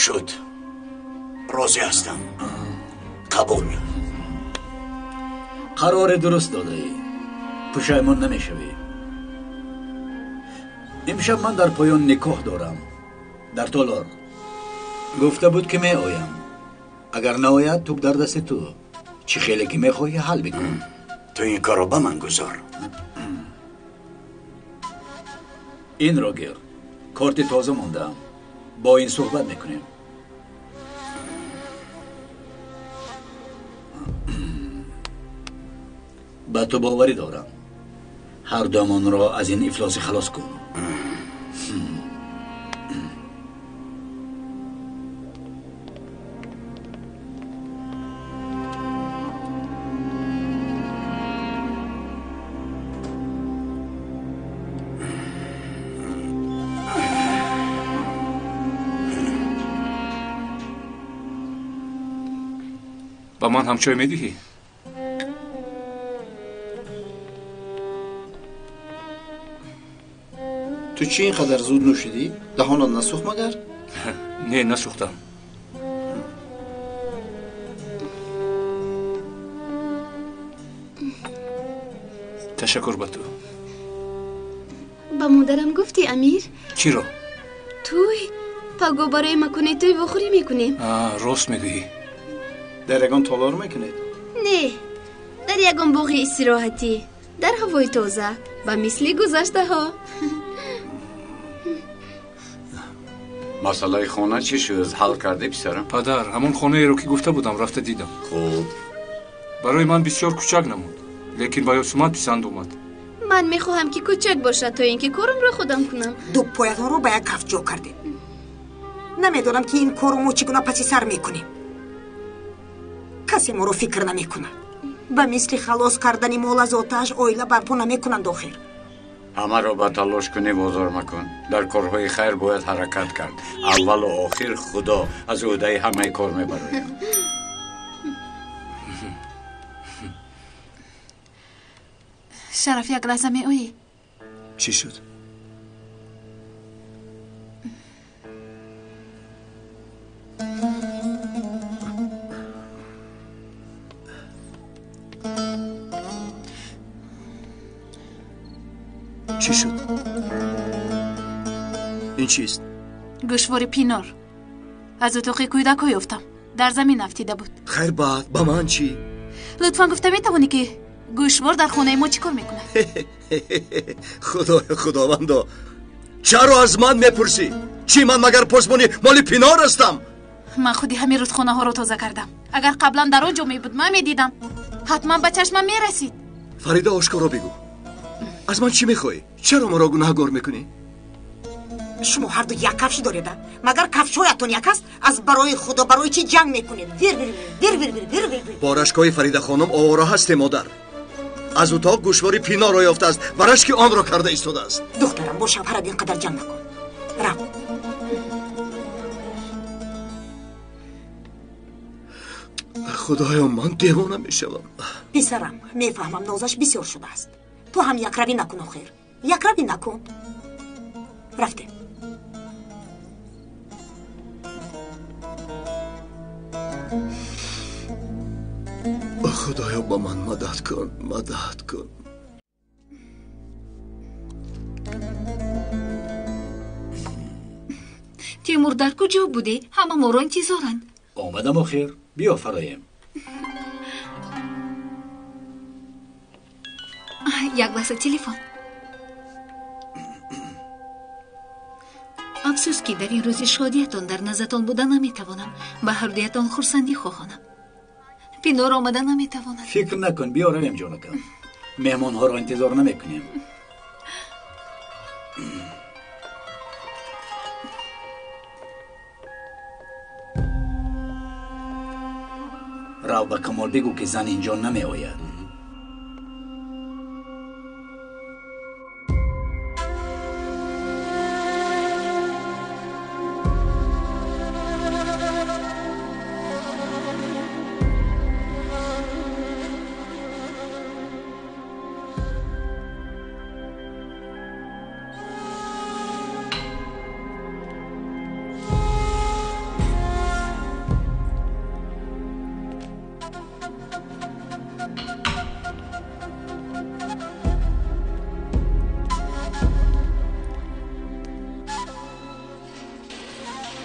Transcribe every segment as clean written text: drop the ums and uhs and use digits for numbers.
Шуд. Розӣ ҳастам. Қабул. Қарори дуруст додаӣ. Пушаймон намешавӣ. Имшаб ман дар поён никоҳ дорам. Дар толор. Гуфта буд ки меоям. Агар наояд, туп дар дасти ту. Чӣ хеле ки мехоҳӣ ҳал бикун. Ту ин корро ба ман гузор. Инро гир. Корти тоза мондаам. Бо ин суҳбат мекунем. Ба ту боварӣ дорам. Ҳар дуамонро аз ин ифлосӣ халос кун. Ба ман ҳам чой медиҳӣ? Ту чӣ ин қадар зуд нӯшидӣ? Даҳонат насӯхт магар? Не, насӯхтам. Ташаккур ба ту. Ба модарам гуфтӣ, Амир? Чиро? Туй. Паго барои макони туй вохӯрӣ мекунем. Рост мегӯӣ. Дар ягон толор мекунед? Не, дар ягон боғи истироҳатӣ, дар ҳавои тоза, ба мисли гузаштаҳо. Масъалаи хона чӣ шуд? Ҳал кардӣ, писарам? Падар, ҳамон хонаеро ки гуфта будам, рафта дидам. Хуб. Барои ман бисёр кучак намуд, лекин ба Ёсуман писанд омад. Ман мехоҳам ки кучак бошад, то ин ки корамро худам кунам. Ду поятонро ба як кафт ҷо кардем. Намедонам ки ин корро мо чӣ гуна паси сар мекунем. Касе моро фикр намекунад. Ба мисли халос кардани мол аз оташ оила барпо намекунанд охир. Ҳамаро ба талош кунӣ бозор макун. Дар корҳои хайр бояд ҳаракат кард. Аввалу охир Худо аз ӯҳдаи ҳамаи кор мебарояд. Шараф, як лаҳза меоӣ? Чӣ шуд? Чӣ шуд? Ин чист? Гӯшвори пинор. Аз утоқи кӯдакҳо ёфтам. Дар замин афтида буд. Хайр, баъд ба ман чӣ? Лутфан гуфта метавонӣ ки гӯшвор дар хонаи мо чӣ кор мекунад? Худоё, Худовандо, чаро аз ман мепурсӣ? Чӣ ман магар посбони моли пинор ҳастам? Ман худи ҳамин рӯз хонаҳоро тоза кардам. Агар қаблан дар он ҷо мебуд, ман медидам. Ҳатман ба чашмам мерасид. Фарида, ошкоро бигӯ. Аз ман чӣ мехоҳӣ? Чаро маро гунаҳгор мекунӣ? Шумо ҳарду як кафш доред, магар кафшҳоятон як аст? Аз барои Худо барои чӣ ҷанг мекунед? Вир вир вир вир вир вир вир. Бо рашкҳои Фарида хонум овора ҳастем, модар. Аз утоқ гӯшвори пинорро ёфтааст ва рашки онро карда истодааст. Духтарам, бо шавҳарат ин қадар ҷанг накун. Рав. Худоё, ман девона мешавам. Писарам, мефаҳмам нозаш бисёр шудааст. Ту ҳам якравӣ накун охир. Якравӣ накун. Рафтем. Худоё, ба ман мадад кун, мадад кун. Тимур, дар куҷо будӣ? Ҳама моро интизоранд. Омадам охир. Биё фароем. Як лаҳза, телефон. Афсӯс ки дар ин рӯзи шодиятон дар наздатон буда наметавонам. Ба ҳардуятон хурсандӣ хоҳонам. Пинор омада наметавонад. Фикр накун, биё равем ҷонакам. Меҳмонҳоро интизор намекунем. Рав ба Камол бигӯ ки зан инҷо намеояд.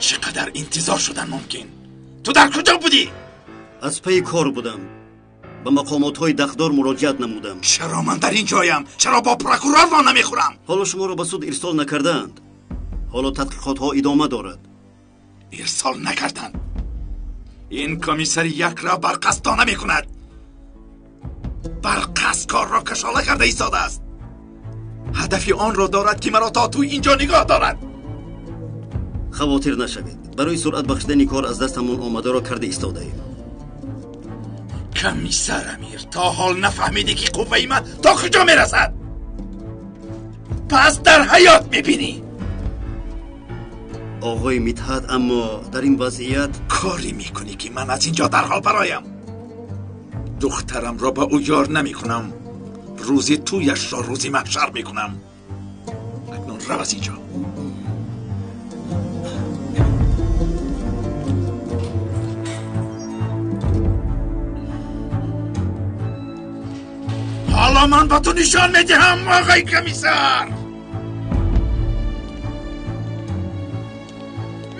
Чӣ қадар интизор шудан мумкин? Ту дар куҷо будӣ? Аз пайи кор будам. Ба мақомотҳои дахлдор муроҷиат намудам. Чаро ман дар ин ҷоям? Чаро бо прокурор во намехӯрам? Ҳоло шуморо ба суд ирсол накардаанд. Ҳоло тадқиқотҳо идома дорад. Ирсол накарданд. Ин комиссари якро барқасдона мекунад. Барқасд корро кашола карда истодааст. Ҳадафи онро дорад, ки маро то ту инҷо нигоҳ дорад. Хавотир нашавед. Барои суръат бахшидани кор аз дастамон омадаро карда истодаем. Комиссар Амир, то ҳол нафаҳмидӣ, ки қувваи ман то куҷо мерасад? Пас дар ҳаёт мебинӣ. Оғои Мидҳат, аммо дар ин вазъият корӣ мекунӣ, ки ман аз инҷо дарҳол бароям. Духтарамро ба ӯ ёр намекунам. Рӯзи тӯяшро рӯзи маҳшар мекунам. Акнун рав аз инҷо. Ҳоло ман ба ту нишон медиҳам, оғои комиссар.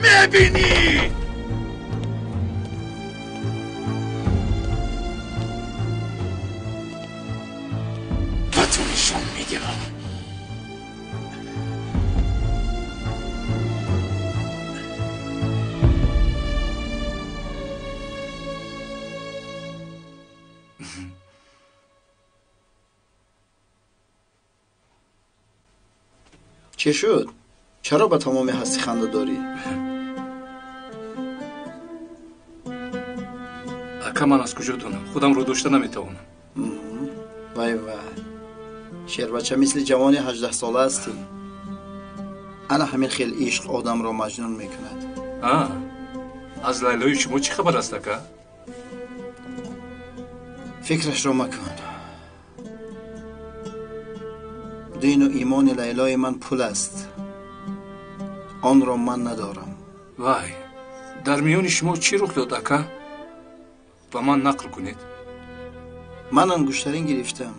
Мебинӣ. Ба ту нишон медиҳам. Чӣ шуд? Чаро ба тамоми ҳастӣ ханда дорӣ? Ака, ман аз куҷо донам? Худамро дошта наметавонам. Вай вай, шербача, мисли ҷавони 18-сола ҳастӣ. Ана ҳамин хел ишқ одамро маҷнун мекунад. Аз Лайлои шумо чӣ хабар аст, ака? Фикрашро макун. Дину имони Лайлои ман пул аст. Онро ман надорам. Вай, дар миёни шумо чӣ рух дод, ака? Ба ман нақл кунед. Ман ангуштарин гирифтам.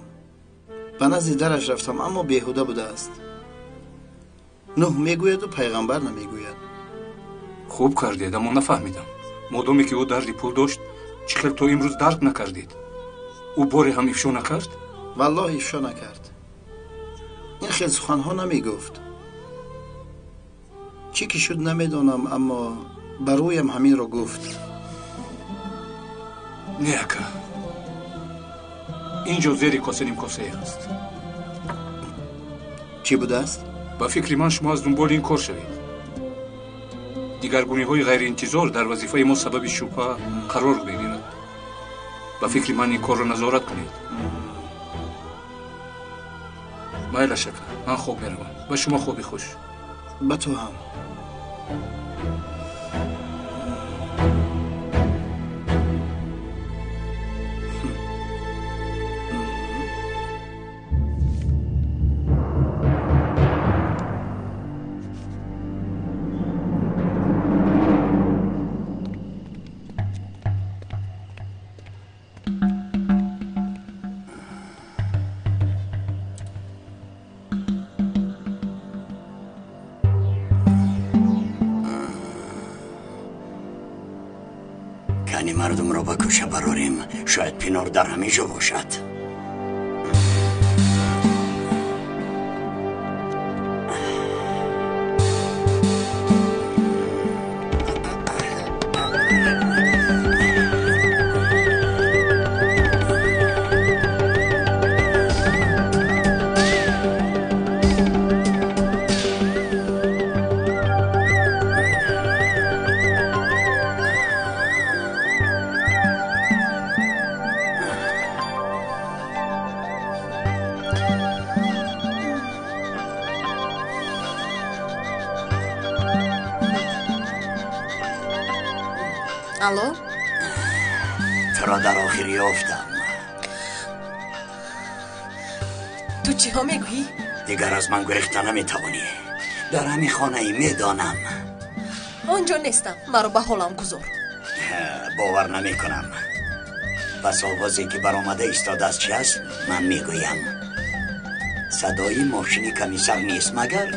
Ба назди дараш рафтам, аммо беҳуда будааст. Нӯҳ мегӯяду пайғамбар намегӯяд. Хуб кардед, аммо нафаҳмидам. Модоме ки ӯ дарди пул дошт, чӣ хел то имрӯз дарк накардед? Ӯ боре ҳам ифшо накард? Валлоҳ, ифшо накард. Ин хел суханҳо намегуфт. Чӣ ки шуд намедонам, аммо ба рӯям ҳаминро гуфт. Не, ака, ин ҷо зери коса нимкосае ҳаст. Чӣ будааст? Ба фикри ман, шумо аз дунболи ин кор шавед. Дигаргуниҳои ғайриинтизор дар вазифаи мо сабаби шубҳа қарор мегирад. Ба фикри ман, ин корро назорат кунед. Майлаш, ака, ман хоб меравам. Ба шумо хоби хуш. Ба ту ҳам. Кани мардумро ба кӯча барорем. Шояд Пинор дар ҳамин ҷо бошад. Алло? Туро дар охир ёфтам. Ту чиҳо мегӯӣ? Дигар аз ман гурехта наметавонӣ. Дар ҳамин хонаи медонам. Он ҷо нестам. Маро ба ҳолам гузор. Бовар намекунам. Пас овозе, ки баромада истодааст, чи аст? Ман мегӯям. Садои мошини комиссар нест, магар?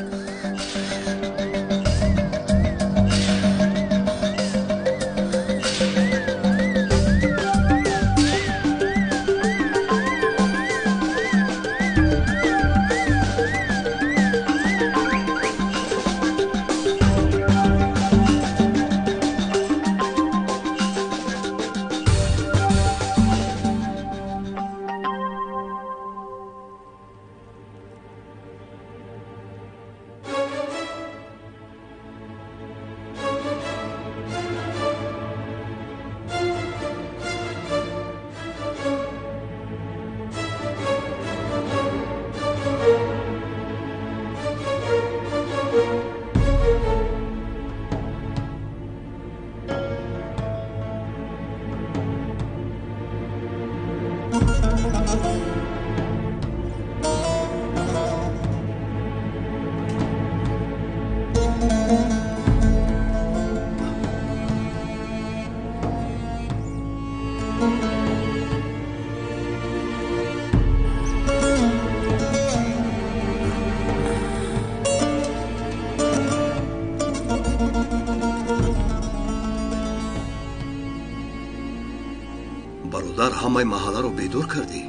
Қадар ҳамаи маҳалларо бедор кардӣ.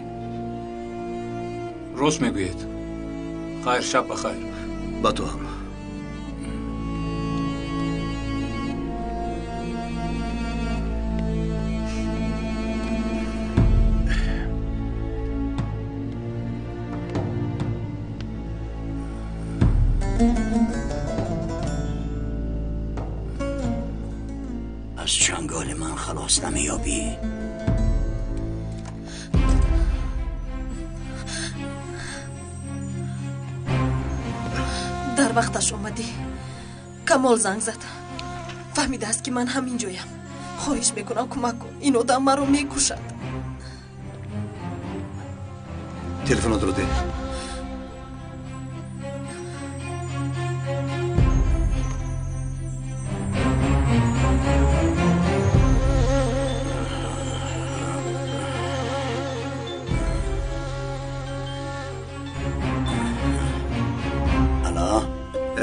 Рост мегӯед. Хайр, шаб ба хайр. Ба ту ҳам. از چنگال من خلاص نمیابی. Дар вақташ омадӣ. Камол занг зад. Фаҳмидааст, ки ман ҳамин ҷоям. Хоҳиш мекунам, кӯмак кун. Ин одам маро мекушад. Телефонатро деҳ.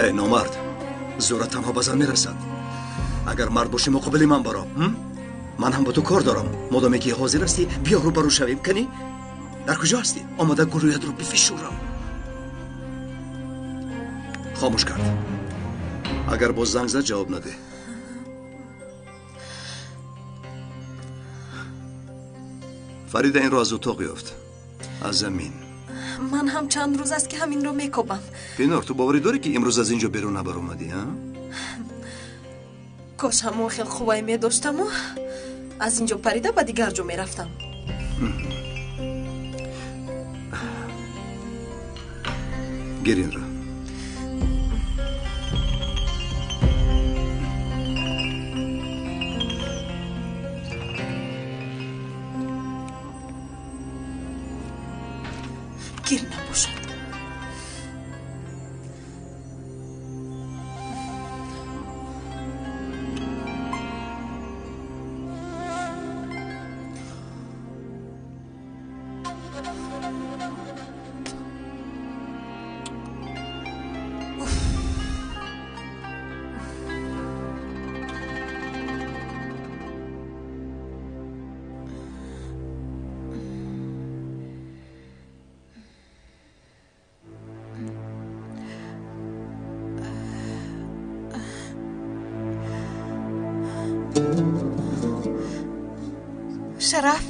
Эй номард, зӯрат танҳо ба зан мерасад. Агар мард бошӣ, муқобили ман баро. Ман ҳам ба ту кор дорам. Модоме ки ҳозир ҳастӣ, биё рӯбарӯ шавем. Канӣ, дар куҷо ҳастӣ? Омода гулӯятро бифишурам. Хомӯш кард. Агар боз занг зад, ҷавоб надеҳ. Фарида инро аз утоқ ёфт, аз замин. Ман ҳам чанд рӯз аст, ки ҳаминро мекобам. Пинор, ту боварӣ дорӣ, ки имрӯз аз ин ҷо берун набаромадӣ, а? Кош ҳамон хел қуввае медоштаму аз ин ҷо парида ба дигар ҷо мерафтам. Гир инро. Гир набошад. Шараф,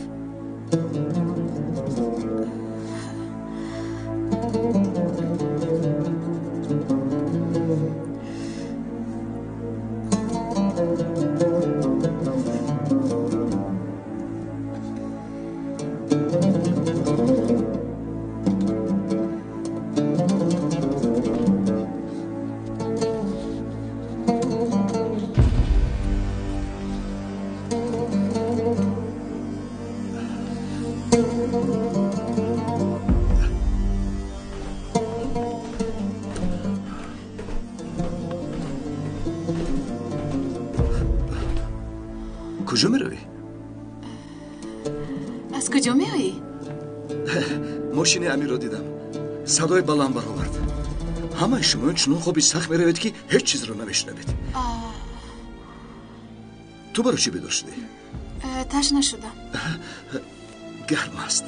Куҷо меравӣ? Аз куҷо меоӣ? Мошини Амирро дидам. Садои баланд баровард. Ҳамаи шумоён чунон хоби сахт меравед, ки ҳеҷ чизро намешунавед. Ту барои чӣ бедор шудӣ? Ташна шудам. Гарм аст.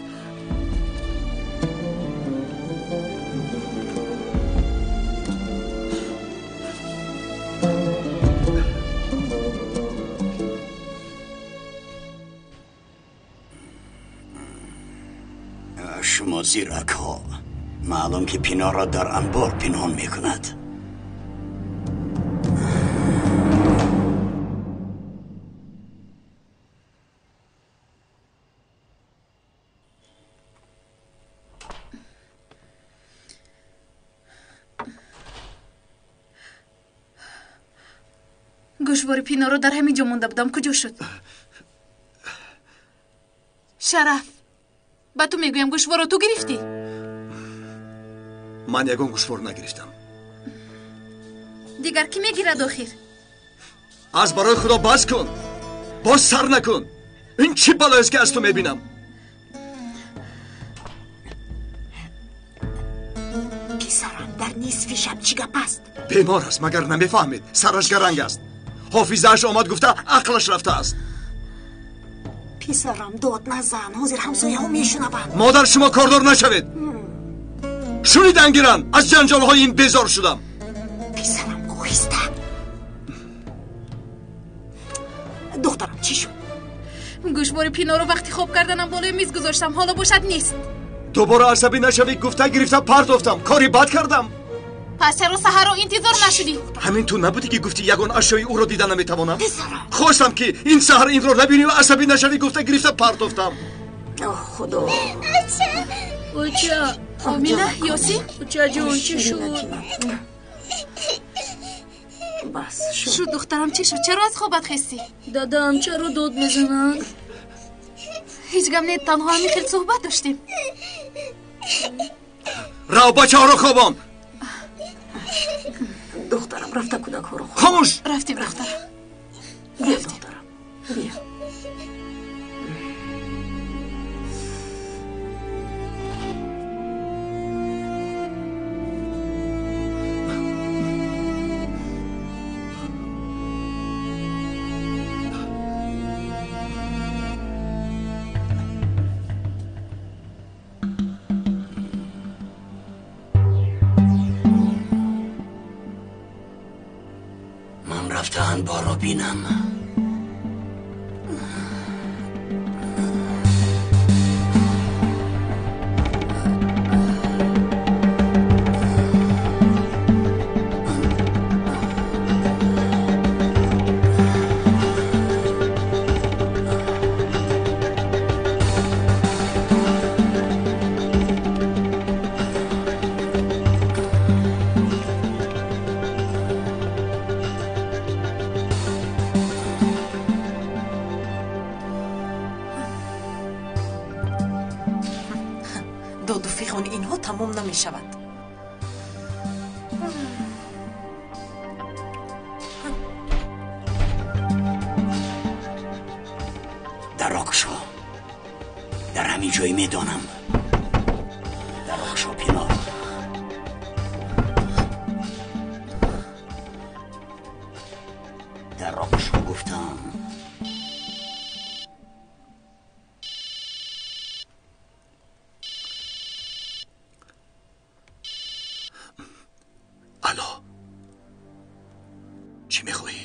Шумо зиракҳо, маълум ки Пинорро дар анбор пинҳон мекунад. Гӯшвори Пиноро дар ҳамин ҷо монда будам. Куҷо шуд? Шараф, ба ту мегӯям, гӯшворро ту гирифтӣ? Ман ягон гӯшвор нагирифтам. Дигар кӣ мегирад охир? Аз барои Худо бас кун, боз сар накун. Ин чӣ балоест, ки аз ту мебинам? Писарам, дар нисфи шаб чӣ гап аст? Бемор аст, магар намефаҳмед? Сараш гаранг аст. Ҳофизааш омад гуфта, ақлаш рафтааст. Писарам, дод назан, ҳозир ҳамсояҳо мешунаванд. Модар, шумо кордор нашавед. Шунид ангиран, аз ҷанҷолҳои ин безор шудам. Писарам, оҳиста. Духтарам, чӣ шуд? Гӯшвори Пиноро вақти хоб карданам болои миз гузоштам, ҳоло бошад нест. Дубора асабӣ нашавӣ, гуфта гирифта партофтам. Кори бад кардам. Пас чаро саҳарро интизор нашудӣ? Ҳамин ту набудӣ ки гуфтӣ ягон ашёи ӯро дида наметавонам? Хостам ки ин саҳар инро набинӣ ва асабӣ нашавӣ, гуфта гирифта партофтам. Оҳ, Худо! Оча! Омина, Ёсин? Очаҷон, чӣ шуд? Бас шуд, духтарам, чӣ шуд? Чаро аз хобат хестӣ? Дадам, чаро дод мезананд? Ҳеҷ гап не, танҳо ҳамин хел суҳбат доштем. Рав, бачаҳоро хобон. Духтарам, рафта кӯдакҳоро хоб. Хомӯш! Рафтем, духтарам. Биё, духтарам, биё. Анборро бинам. Доду фиғони инҳо тамом намешавад. Дарро кушо. Дар ҳамин ҷой медонам. Дарро кушо, Пинор. Дарро кушо, гуфтам. Алло, чӣ мехоҳӣ?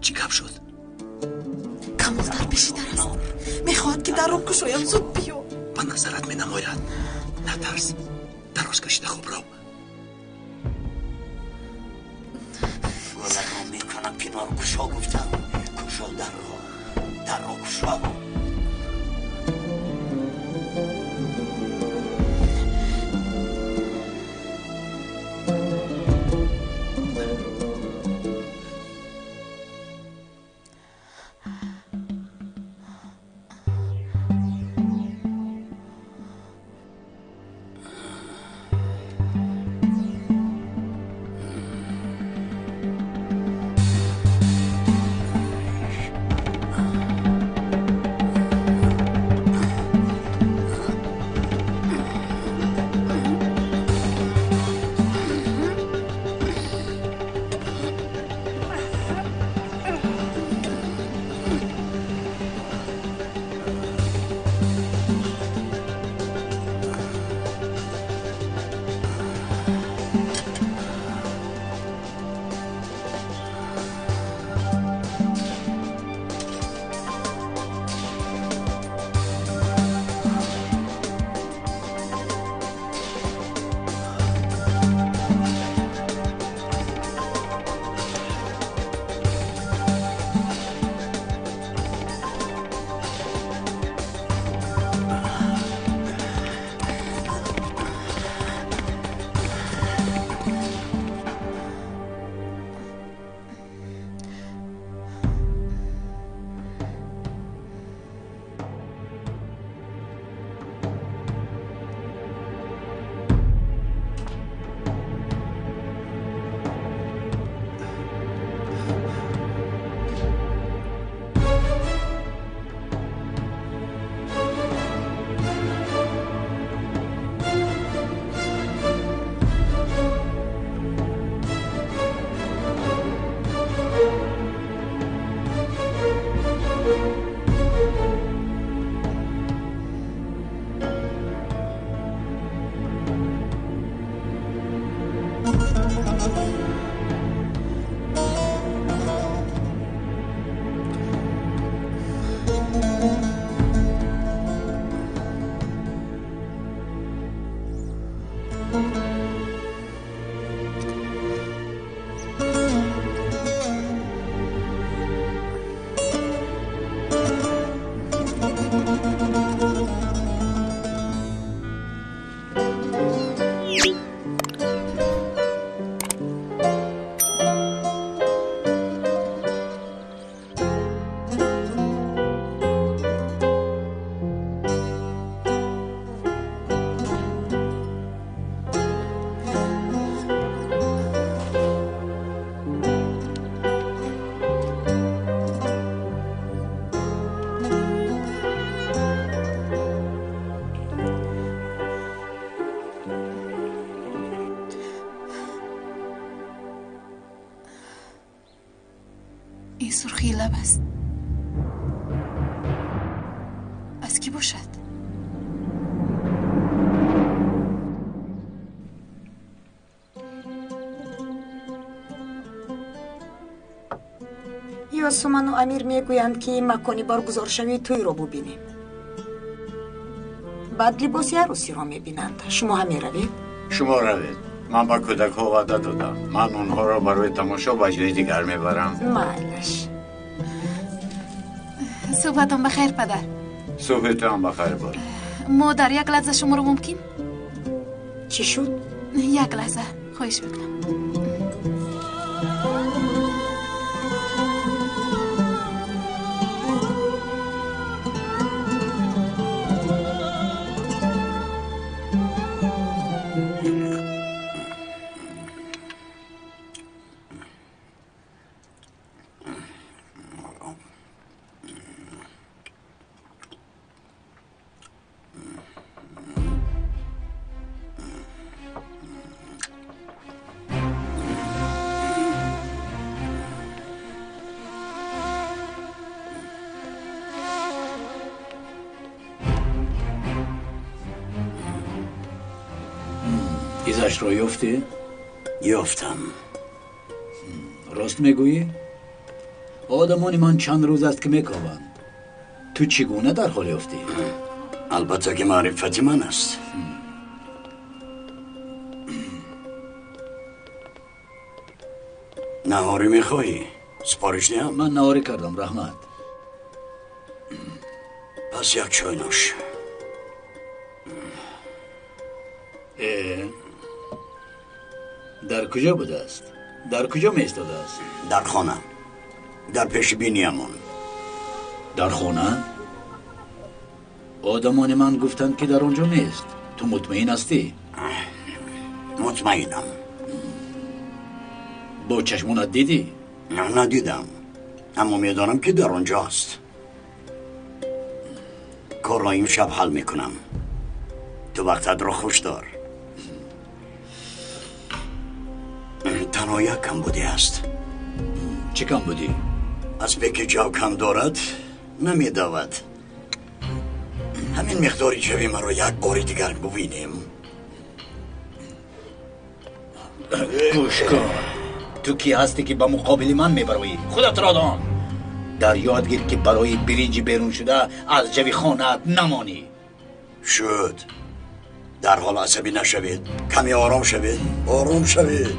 Чӣ гап шуд? Камол дар пеши дар аст. Мехоҳад ки дарро кушоям. Зуд биё. Ба назарат менамояд. Натарс, дароз кашида хоб рав. Гӯларо мекунам, Пинор, кушо гуфтам. Кушо дарро, дарро кушо. Сурхии лаб аст. Аз кӣ бошад? Ёсуману Амир мегӯянд, ки макони баргузоршавии тӯйро бубинем. Баъд либоси арӯсиро мебинанд. Шумо ҳам меравед? Шумо равед. Ман ба кӯдакҳо ваъда додам. Ман онҳоро барои тамошо ба ҷои дигар мебарам. Майлаш. Суҳбатон ба хайр, падар. Суҳби туам ба хайр бод. Модар, як лаҳза шуморо мумкин? Чӣ шуд? Як лаҳза, хоҳиш мекунам. Изашро ёфтӣ? Ёфтам. Рост мегӯӣ? Одамони ман чанд рӯз аст, ки мекобанд. Ту чӣ гуна дар ҳол ёфтӣ? Албатта, ки маърифати ман аст. Наҳорӣ мехоҳӣ? Супориш диҳам? Ман наҳорӣ кардам, раҳмат. Пас як чой нӯш. Дар куҷо будааст? Дар куҷо меистодааст? Дар хона, дар пеши биниямон. Дар хона? Одамони ман гуфтанд, ки дар он ҷо нест. Ту мутмаин ҳастӣ? Мутмаинам. Бо чашмонат дидӣ? Надидам, аммо медонам, ки дар он ҷо аст. Корро имшаб ҳал мекунам. Ту вақтатро хуш дор. Танҳо як камбудӣ аст. Чӣ камбудӣ? Аспе ки ҷав кам дорад, намедавад. Ҳамин миқдори ҷави маро як бори дигар бубинем. Гӯш кун, ту кӣ ҳастӣ, ки ба муқобили ман мебароӣ? Худатро дон. Дар ёд гир, ки барои биринҷи берун шуда аз ҷави хонаат намонӣ. Шуд. Дар ҳол асабӣ нашавед. Каме ором шавед. Ором шавед.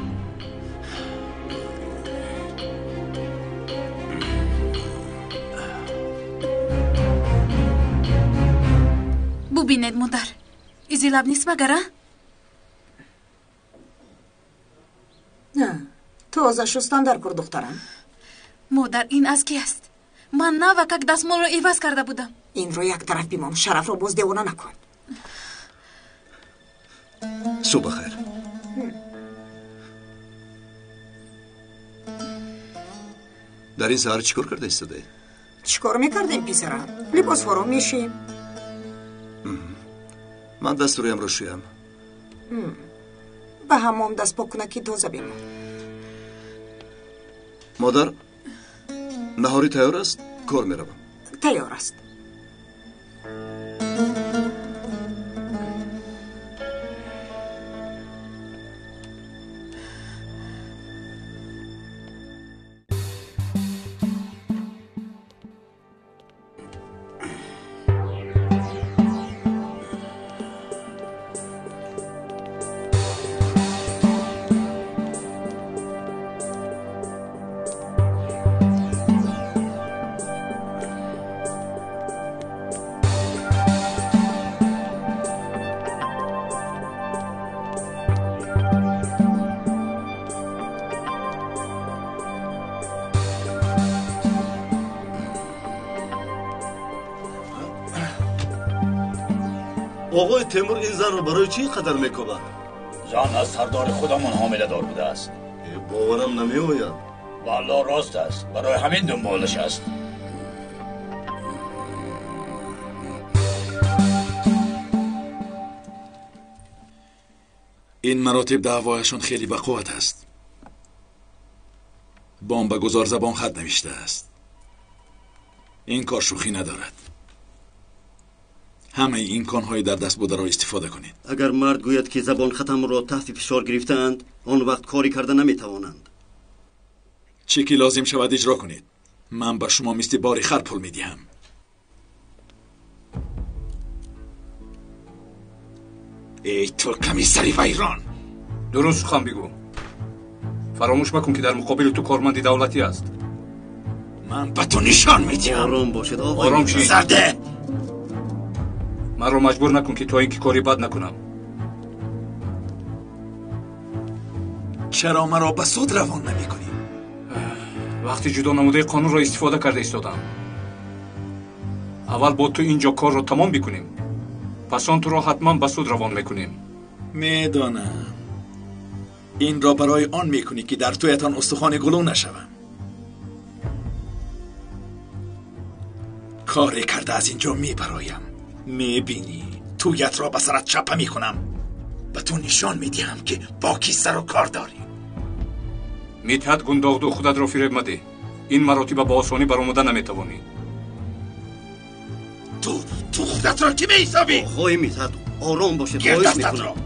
Бубинед, модар, изи лаб нест магар, а? На, тоза шустан дар кор, духтарам. Модар, ин аз ки аст? Ман навакак дастмолро иваз карда будам. Инро як тараф бимон, Шарафро боз девона накун. Субҳ бахайр. Дар ин саҳар чӣ кор карда истодаед? Чӣ кор мекардем, писарам? Либосҳоро мешӯем. Ман дасту рӯямро шӯям. Ба ҳаммом дастпоккунаки тоза бимон. Модар, наҳорӣ тайёр аст? Кор меравам. Тайёр аст. Оғои Темур ин занро барои чӣ қадар мекобад? Зан аз сардори худамон ҳомиладор будааст. Боварам намеояд. Валло рост аст, барои ҳамин дунболаш аст. Ин маротиб даъвояшон хеле бақувват аст. Бомбагузор забонхат навиштааст. Ин кор шӯхӣ надорад. Ҳамаи имконҳои дар даст бударо истифода кунед. Агар мард гӯяд, ки забонхатамро таҳти фишор гирифтаанд, он вақт корӣ карда наметавонанд. Чӣ ки лозим шавад иҷро кунед. Ман ба шумо мисли бори хар пул медиҳам. Эй ту комиссари вайрон! Дуруст сухан бигӯ. Фаромӯш макун, ки дар муқобили ту корманди давлатӣ аст. Ман ба ту нишон медиҳам. Ором бошед, ором ши. Зарде! Маро маҷбур накун, ки то ин ки кори бад накунам. Чаро маро ба суд равон намекунӣ? Вақти ҷудо намудаи қонунро истифода карда истодам. Аввал бо ту ин ҷо корро тамом бикунем, пас он туро ҳатман ба суд равон мекунем. Медонам. Инро барои он мекунӣ, ки дар туятон устухони гулӯ нашавам. Коре карда аз ин ҷо мебароям. Мебинӣ, туятро ба сарат чапа мекунам. Ба ту нишон медиҳам, ки бо кӣ сару кор дорӣ. Мидҳат Гундоғду, худатро фиреб мадеҳ. Ин маротиба ба осонӣ баромада наметавонӣ. Ту худатро кӣ меҳисобӣ? Оғои Мидҳат, ором бошед, Гир хоҳиш дастатро. мекунам.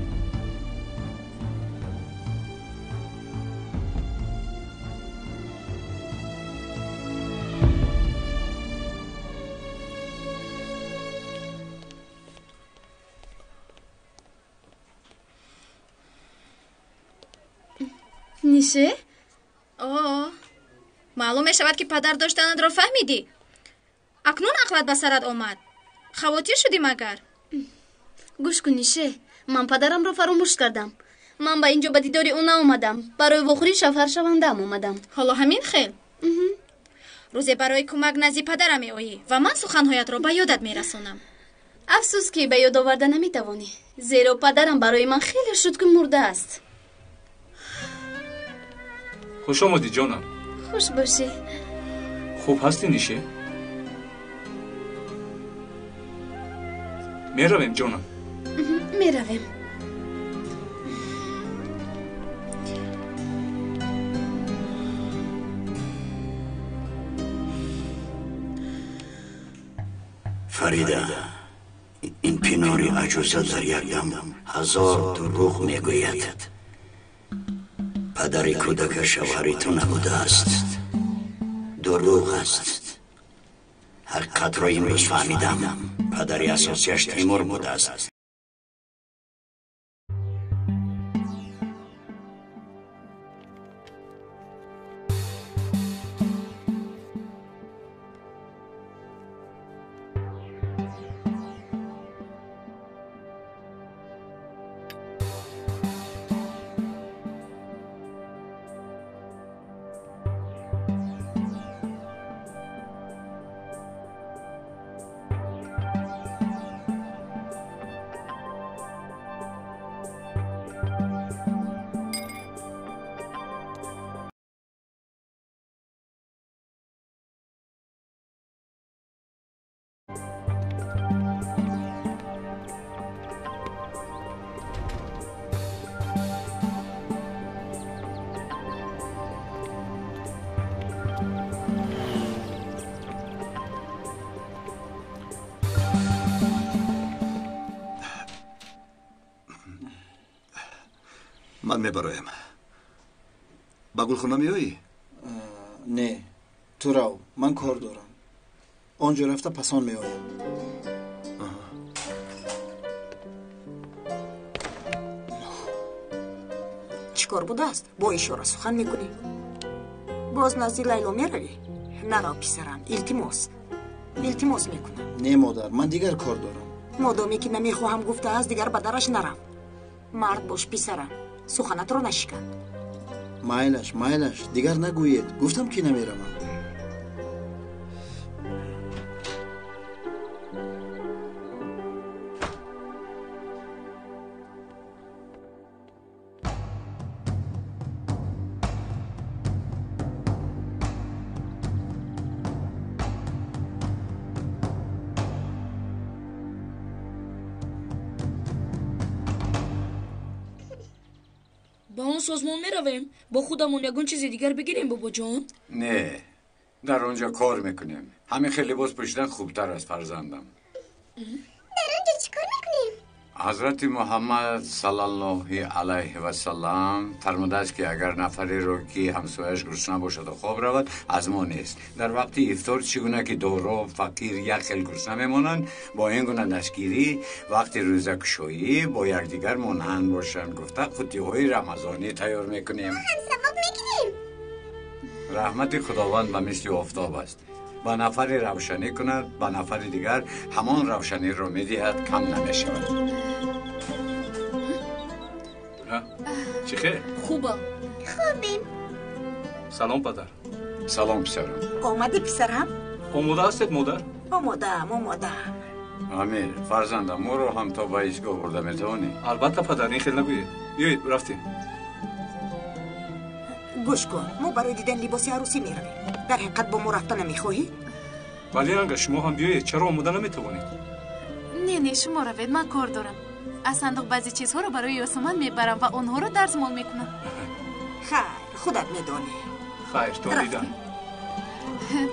Нише? О, маълум мешавад, ки падар доштанатро фаҳмидӣ. Акнун ақлат ба сарат омад. Хавотир шудӣ магар? Гӯш кун, Нише, ман падарамро фаромӯш кардам. Ман ба ин ҷо ба дидори ӯ наомадам. Барои вохӯрии шавҳаршавандаам омадам. Ҳоло ҳамин хел? Рӯзе барои кӯмак назди падарам меоӣ ва ман суханҳоятро ба ёдат мерасонам. Афсӯс, ки ба ёд оварда наметавонӣ, зеро падарам барои ман хеле шуд, ки мурдааст. Хуш омадӣ, ҷонам. Хуш бошӣ. Хуб ҳастӣ, Нише? Меравем, ҷонам. Меравем. Фарида, ин пинори аҷуза дар як дам ҳазор дурӯғ мегӯяд. Падари кӯдака шавҳари ту набудааст. Дурӯғ аст. Ҳақиқатро имрӯз фаҳмидам. Падари асосияш Тимур будааст. Ман мебароям. Ба гулхона меоӣ? Не, ту рав, ман кор дорам. Он ҷо рафта пасон меоям. Чӣ кор будааст? Бо ишора сухан мекунӣ. Боз назди Лайло меравӣ? Нарав, писарам, илтимос. Илтимос мекунам. Не, модар, ман дигар кор дорам. Модоме ки намехоҳам гуфтааст, дигар ба дараш нарав. Мард бош, писарам. Суханатро нашикан. Майлаш, майлаш, дигар нагӯед. Гуфтам, ки намеравам. Ба он созмон меравем, бо худамон ягон чизи дигар бигирем, бобоҷон? Не, дар он ҷо кор мекунем. Ҳамин хел либос пӯшидан хубтар аст, фарзандам. Дар он ҷо чӣ кор мекунем? Ҳазрати Муҳаммад саллаллоҳи алайҳи васаллам фармудааст, ки агар нафареро ки ҳамсояш гурусна бошаду хоб равад, аз мо нест. Дар вақти ифтор чӣ гуна ки доро фақир як хел гурусна мемонанд, бо ин гуна дастгирӣ вақти рӯзакушоӣ бо якдигар монанд бошанд гуфта қуттиҳои рамазонӣ тайёр мекунем. Ҳам савоб мегирем. Раҳмати Худованд ба мисли офтоб аст. Ба нафаре равшанӣ кунад, ба нафари дигар ҳамон равшаниро медиҳад, кам намешавад. Чӣ хел? Хубам. Хубем. Салом, падар. Салом, писарам. Омадӣ, писарам? Омода ҳастед, модар? Омодаам, омодаам. Амир, фарзандам, моро ҳам то ба истгоҳ бурда метавонӣ? Албатта, падар, ин хел нагӯед. Биёед, рафтем. Гӯш кун, мо барои дидани либоси арӯсӣ меравем. Дар ҳақиқат бо мо рафта намехоҳӣ? Бале, анга, шумо ҳам биёед. Чаро омода наметавонед? Не, не, шумо равед, ман кор дорам. Аз сандуқ баъзе чизҳоро барои Ёсуман мебарам ва онҳоро дарзмол мекунам. Хайр, худат медонӣ. Хайр, то дидан.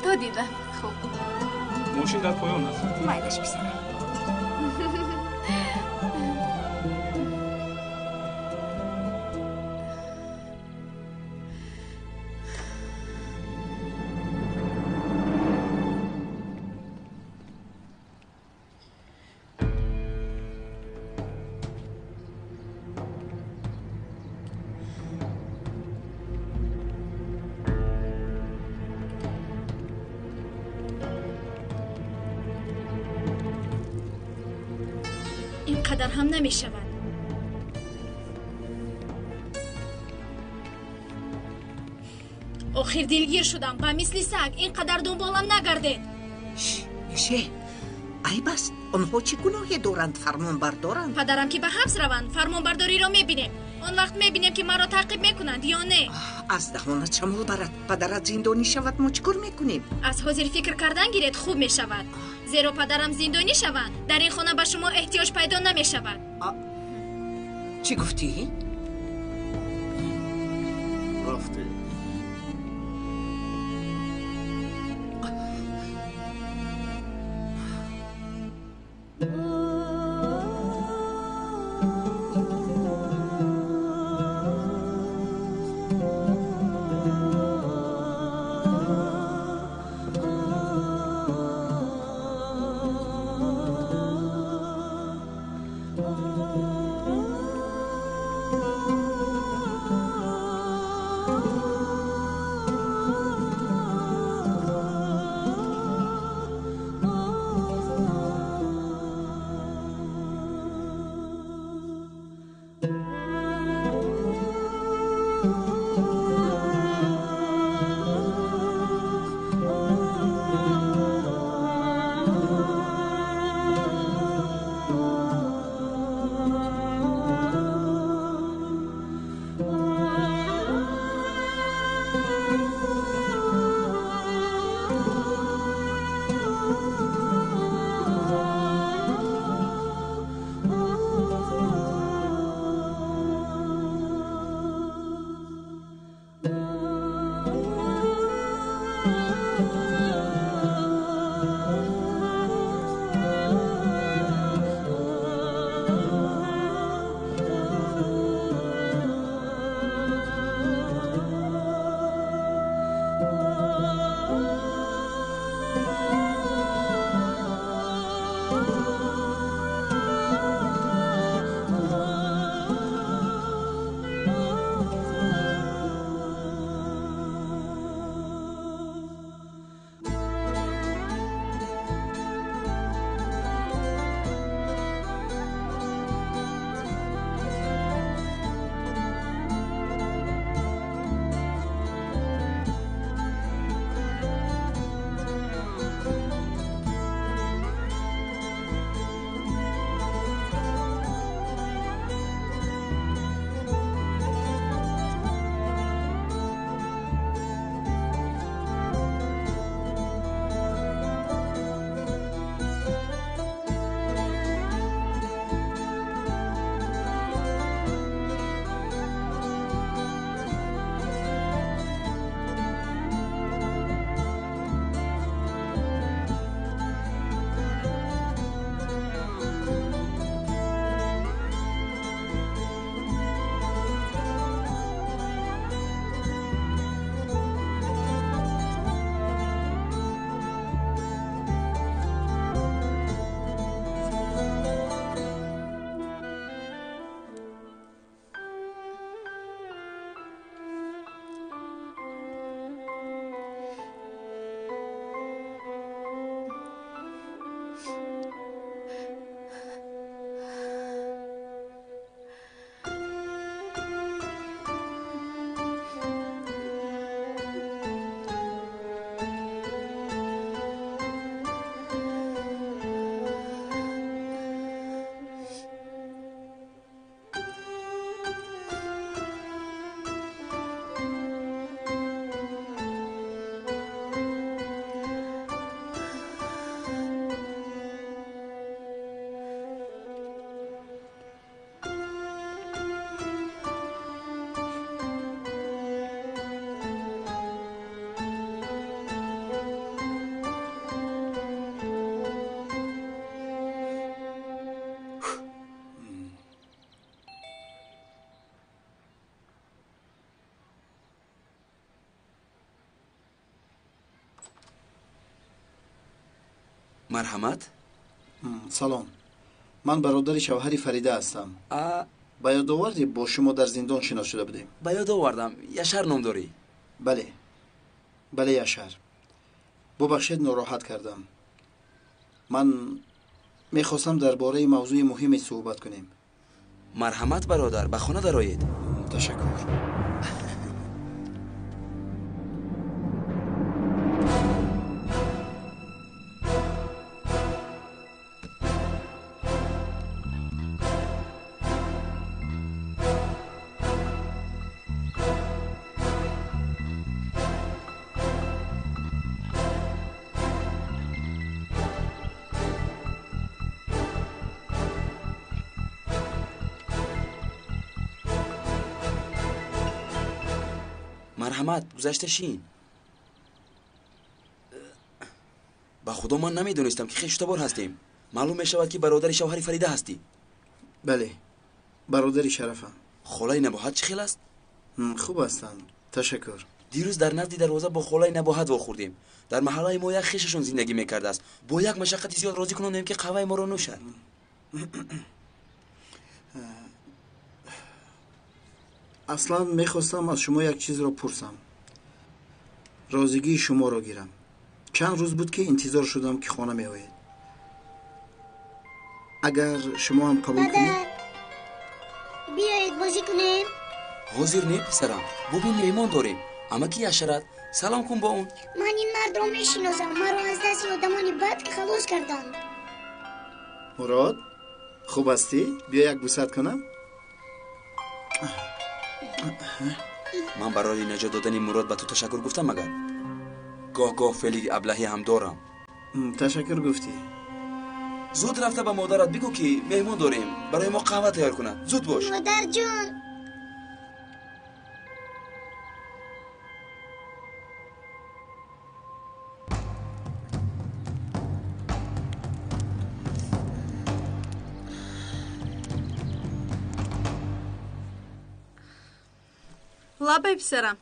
То дидан. Хуб. Мошин дар поён аст. Майлаш, писарам. Қадар ҳам намешавад. Охир дилгир шудам. Ба мисли саг ин қадар дунболам нагардед. Ше, айб аст. Онҳо чӣ гуноҳе доранд? Фармонбардоранд. Падарам ки ба ҳабс раванд, фармонбардориро мебинем. Он вақт мебинем, ки маро таъқиб мекунанд ё не. Аз даҳонат шамол барад. Падарат зиндонӣ шавад, мо чӣ кор мекунем? Аз ҳозир фикр кардан гиред, хуб мешавад. Зеро падарам зиндонӣ шаванд, дар ин хона ба шумо эҳтиёҷ пайдо намешавад. Чӣ гуфтӣ? Рафтем. Oh. Марҳамат. Салом. Ман бародари шавҳари Фарида ҳастам. Ба ёд овардӣ бо шумо дар зиндон шинос шуда будем? Ба ёд овардам. Яшар ном дорӣ? Бале. Бале, Яшар. Бубахшед, нороҳат кардам. Ман мехостам дар бораи мавзӯи муҳиме суҳбат кунем. Марҳамат, бародар, ба хона дароед. Ташаккур. Марҳамат, гузашта шин. Ба худо ман намедонистам ки хештабор ҳастем. Маълум мешавад ки бародари шавҳари Фарида ҳастӣ. Бале, бародари шарафам. Холаи Набоҳат чӣ хел аст? Хуб ҳастанд, ташаккур. Дирӯз дар назди дарвоза бо холаи Набоҳат вохӯрдем. Дар маҳаллаи мо як хешашон зиндагӣ мекардааст. Бо як машаққати зиёд розӣ кунондем ки қаҳваи моро нӯшад. Аслан мехостам аз шумо як чизро пурсам. Розигии шуморо гирам. Чанд рӯз буд ки интизор шудам ки хона меоед. Агар шумо ҳам қабул кунед. Биёед бозӣ кунем. Ҳозир не, писарам. Бубин, меҳмон дорем. Амаки Яшарат, салом кун бо он. Ман ин мардро мешиносам. Маро аз дасти одамони бад халос карданд. Мурод, хуб ҳастӣ? Биё як бусат кунам. Ман барои наҷот додани Мурод ба ту ташаккур гуфтам, магар? Гоҳ-гоҳ феъли аблаҳӣ ҳам дорам. Ташаккур гуфтӣ. Зуд рафта ба модарат бигӯ ки меҳмон дорем, барои мо қаҳва тайёр кунад. Зуд бош. Модарҷон. Лабай, писарам.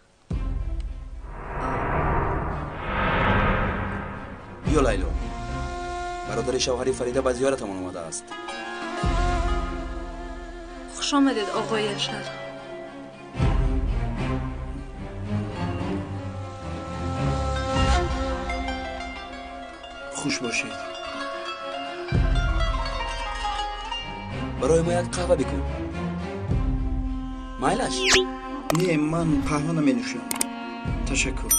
Биё, Лайло. Бародари шавҳари Фарида ба зиёратамон омадааст. Хуш омадед, оғои Яшар. Хуш бошед. Барои мо як қаҳва бикун. Майлаш? Не, ман қаҳва наменӯшам. Ташаккур.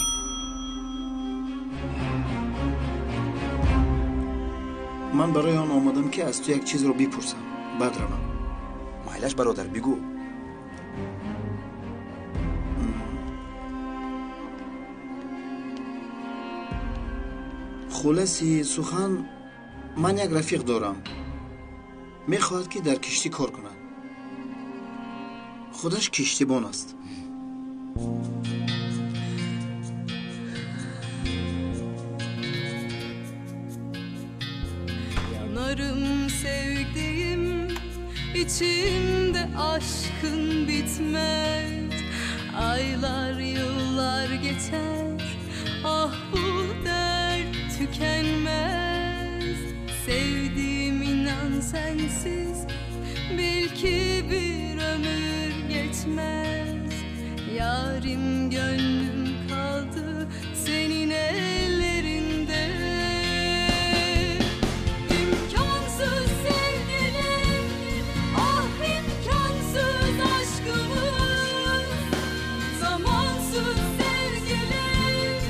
Ман барои он омадам ки аз ту як чизро бипурсам, баъд равам. Майлаш, бародар, бигӯ. Хулоси сухан, ман як рафиқ дорам. Мехоҳад ки дар киштӣ кор кунад. Худаш киштибон аст. Yanarım sevdiğim, içimde aşkın bitmez. Aylar yıllar geçer, ah bu dert tükenmez. Sevdiğim inan sensiz, bil ki bir ömür geçmez. Yarim gönlüm kaldı senin ellerinde. İmkansız sevgilim, ah imkansız aşkımız. Zamansız sevgilim,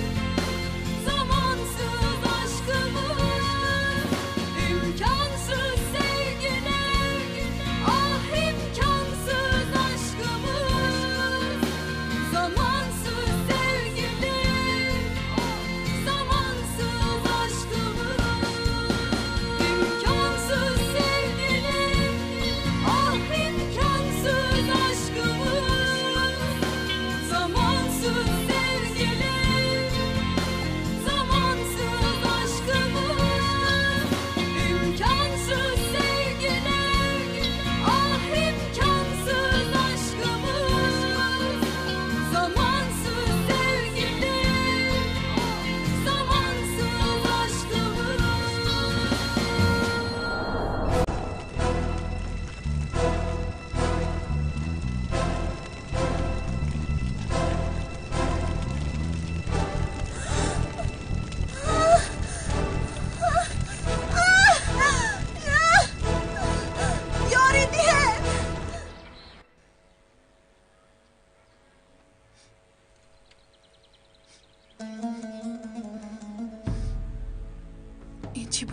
zamansız aşkımız. İmkansız sevgilim, ah imkansız aşkımız. Zamansız sevgilim.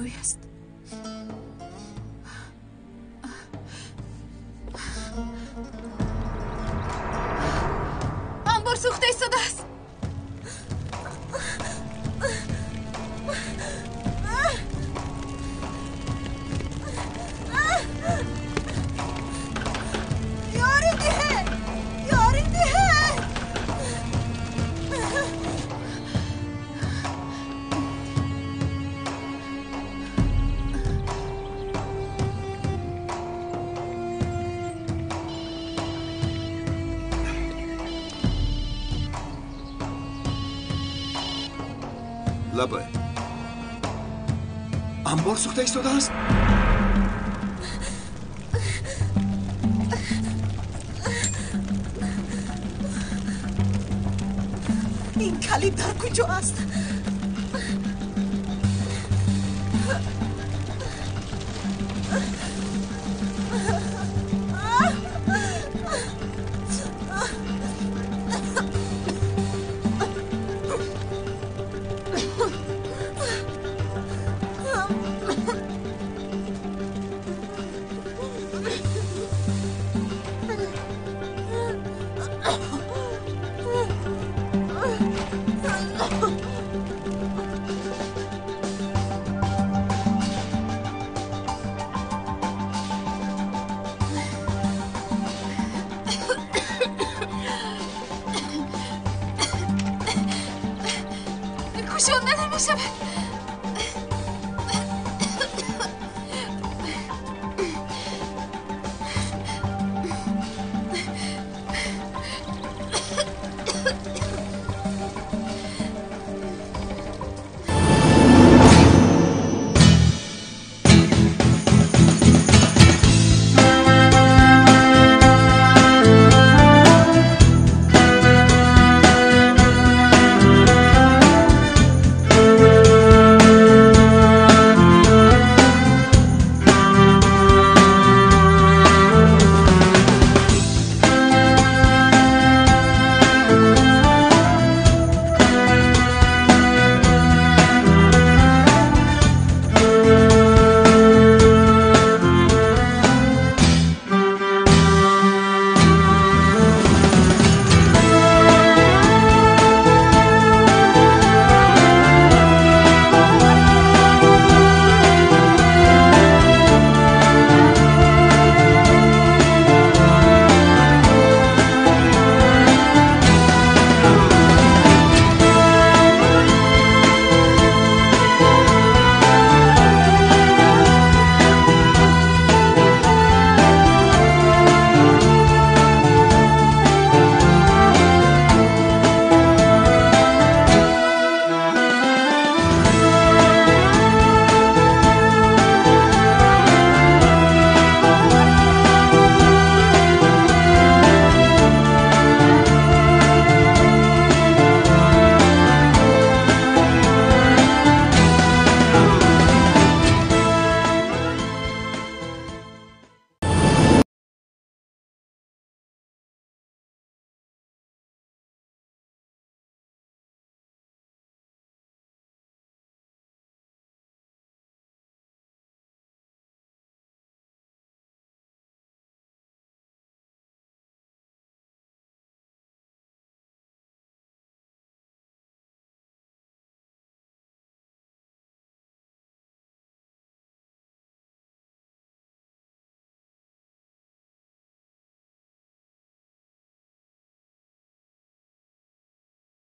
Бӯй аст. Анбор сӯхта истодааст. Ёрӣ диҳед! Ёрӣ диҳед! Лабай. Анбор сӯхта истодааст? Ин калид дар куҷо аст? Кушонда намешавад.